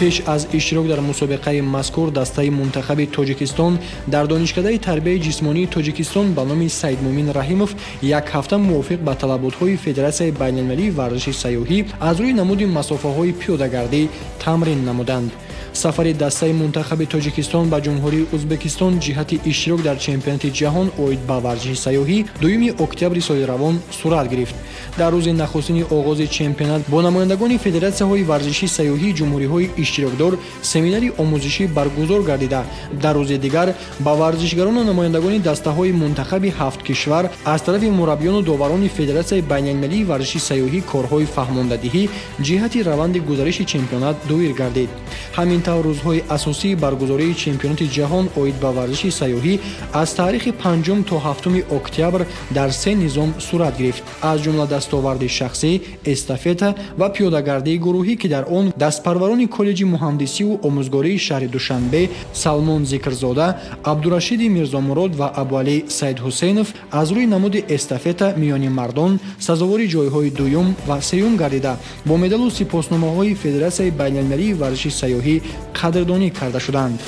Пеш аз иштирок дар мусобиқаи мазкур дастаи мунтахаби Тоҷикистон дар Донишкадаи тарбияи ҷисмонии Тоҷикистон ба номи Саидмӯмин Раҳимов як ҳафта мувофиқ ба талаботҳои Федератсияи байналмилалии варзиши сайёҳӣ аз рӯи намуди масофаҳои пиёдагардӣ тамрин намуданд. Сафари дастаи мунтахаби Тоҷикистон ба Ҷумҳурии Ӯзбекистон ҷиҳати иштирок дар чемпионати ҷаҳон оид ба варзиши сайёҳӣ 2 октябри соли равон сурат гирифт. Дар рӯзи нахустини оғози чемпионат бо намояндагони федератсияҳои варзиши сайёҳии ҷумҳуриҳои иштирокдор семинари омӯзишӣ баргузор гардида, дар рӯзи дигар ба варзишгарону намояндагони дастаҳои мунтахаби ҳафт кишвар аз тарафи мураббиёну доварони Федератсияи байналмилалии варзиши сайёҳӣ корҳои фаҳмондадиҳӣ ҷиҳати раванди гузариши чемпионат доир гардид. Ҳамин тавр, рӯзҳои асосии баргузории чемпионати ҷаҳон оид ба варзиши сайёҳӣ аз таърихи 5 то 7 октябр дар се низом сурат гирифт, аз ҷумла дастоварди шахсӣ, эстафета ва пиёдагардии гурӯҳӣ, ки дар он дастпарварони коллеҷи муҳандисиву омӯзгории шаҳри Душанбе Салмон Зикрзода, Абдурашиди Мирзомурод ва Абуалӣ Саидҳусейнов аз рӯи намуди эстафета миёни мардон сазовори ҷойҳои дуюм ва сеюм гардида, бо медалу сипосномаҳои Федератсияи байналмилалии варзиши сайёҳӣ қадрдонӣ карда шуданд.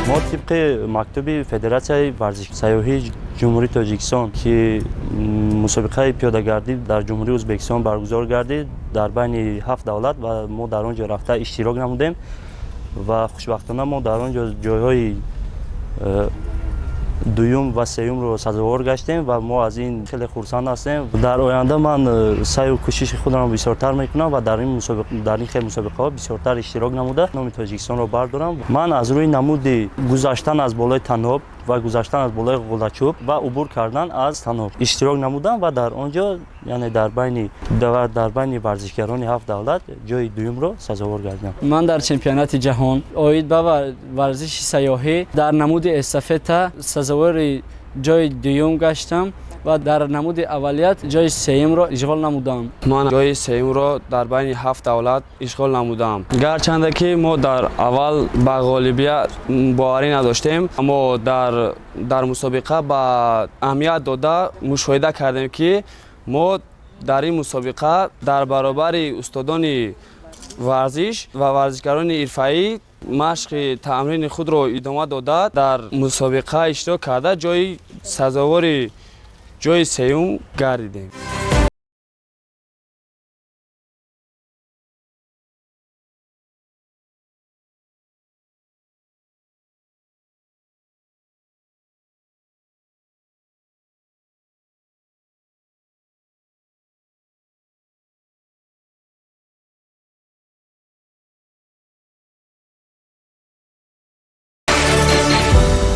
Мо тибқи мактуби Федератсияи варзиши сайёҳии Ҷумҳурии Тоҷикистон, ки мусобиқаи пиёдагардӣ дар Ҷумҳурии Ӯзбекистон баргузор гардид дар байни ҳафт давлат ва мо дар он ҷо рафта иштирок намудем ва хушбахтона мо дар он ҷо ҷойҳои дуюм ва сеюмро сазовор гаштем ва мо аз ин хеле хурсанд ҳастем. Дар оянда ман саъю кӯшиши худамро бисёртар мекунам ва дар ин хел мусобиқаҳо бисёртар иштирок намуда, номи Тоҷикистонро бардорам. Ман аз рӯи намуди гузаштан аз болои таноб ва гузаштан аз болои ғулачӯб ва убур кардан аз таноб иштирок намудам ва дар он ҷо, яъне дар байни варзишгарони ҳафт давлат, ҷои дуюмро сазовор гардидам. Ман дар чемпионати ҷаҳон оид ба варзиши сайёҳӣ дар намуди эстафета сазовори ҷои дуюм гаштам ва дар намуди аввалият ҷои сеюмро ишғол намудам. Ман ҷои сеюмро дар байни ҳафт давлат ишғол намудам. Гарчанде ки мо дар аввал ба ғолибият боварӣ надоштем, аммо дар мусобиқа ба аҳамият дода мушоҳида кардем, ки мо дар ин мусобиқа дар баробари устодони варзиш ва варзишгарони ҳирфаӣ машқи тамрини худро идома дода, дар мусобиқа иштирок карда, ҷои сазовори ҷои сеюм гардидем.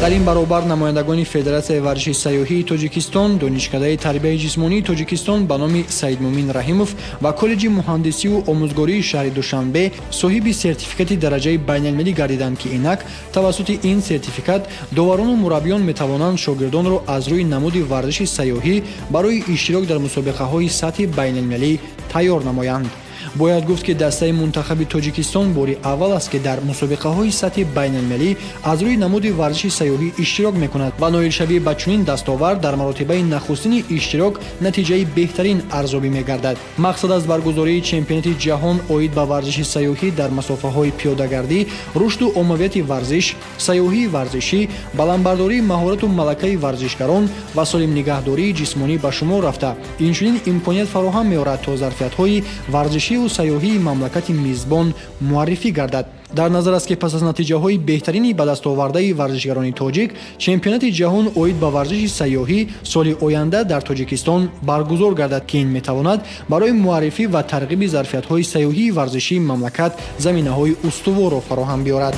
Дар ин баробар намояндагони Федератсияи варзиши сайёҳии Тоҷикистон, Донишкадаи тарбияи ҷисмонии Тоҷикистон ба номи Саидмӯмин Раҳимов ва коллеҷи муҳандисиву омӯзгории шаҳри Душанбе соҳиби сертификати дараҷаи байналмилалӣ гардиданд, ки инак тавассути ин сертификат доварону мураббиён метавонанд шогирдонро аз рӯи намуди варзиши сайёҳӣ барои иштирок дар мусобиқаҳои сатҳи байналмилалӣ тайёр намоянд. Бояд гуфт, ки дастаи мунтахаби Тоҷикистон бори аввал аст, ки дар мусобиқаҳои сатҳи байналмилалӣ аз рӯи намуди варзиши сайёҳӣ иштирок мекунад ва ноилшавӣ ба чунин дастовард дар маротибаи нахустини иштирок натиҷаи беҳтарин арзёбӣ мегардад. Мақсад аз баргузории чемпионати ҷаҳон оид ба варзиши сайёҳӣ дар масофаҳои пиёдагардӣ рушду оммавияти варзиш, сайёҳии варзишӣ, баландбардории маҳорату малакаи варзишгарон ва солим нигаҳдории ҷисмонӣ ба шумор рафта, инчунин имконият фароҳам меорад, то зарфиятҳои варзишиву сайёҳии мамлакати мизбон муаррифӣ гардад. Дар назар аст, ки пас аз натиҷаҳои беҳтарини ба дастовардаи варзишгарони тоҷик чемпионати ҷаҳон оид ба варзиши сайёҳӣ соли оянда дар Тоҷикистон баргузор гардад, ки ин метавонад барои муаррифӣ ва тарғиби зарфиятҳои сайёҳии варзишии мамлакат заминаҳои устуворро фароҳам биёрад.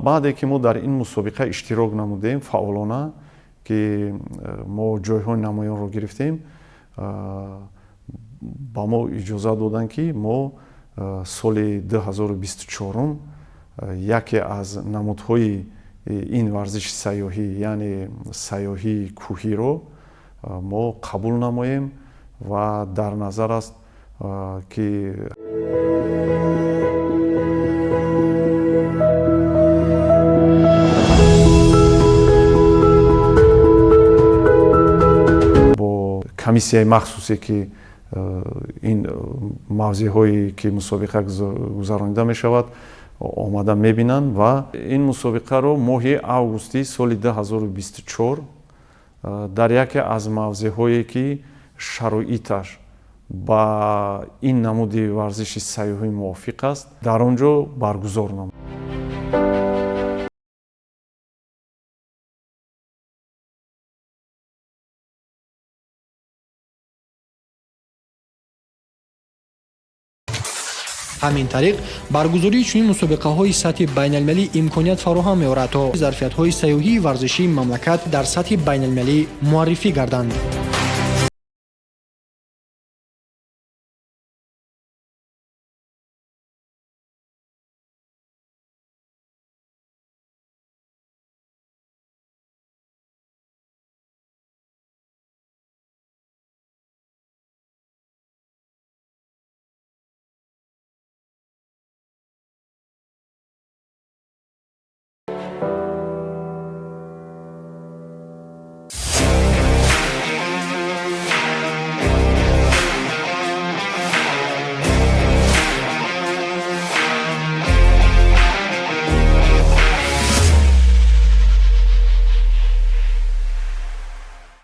Баъде ки мо дар ин мусобиқа иштирок намудем фаъолона, ки мо ҷойҳои намоёнро гирифтем, ба мо иҷозат доданд, ки мо соли 2024 яке аз намудҳои Ин варзиши сайёҳӣ, яъне сайёҳии кӯҳиро мо қабул намоем ва дар назар аст, ки бо комиссияи махсусе, ки ин мавзеъҳое, ки мусобиқа гузаронида мешавад, омада мебинанд ва ин мусобиқаро моҳи августи соли 2024 дар яке аз мавзеъҳое, ки шароиташ ба ин намуди варзиши сайёҳӣ мувофиқ аст, дар он ҷо баргузор намуд. Ҳамин тариқ, баргузории чунин мусобиқаҳои сатҳи байналмилалӣ имконият фароҳам меорад, то зарфиятҳои сайёҳии варзишии мамлакат дар сатҳи байналмилалӣ муаррифӣ гарданд.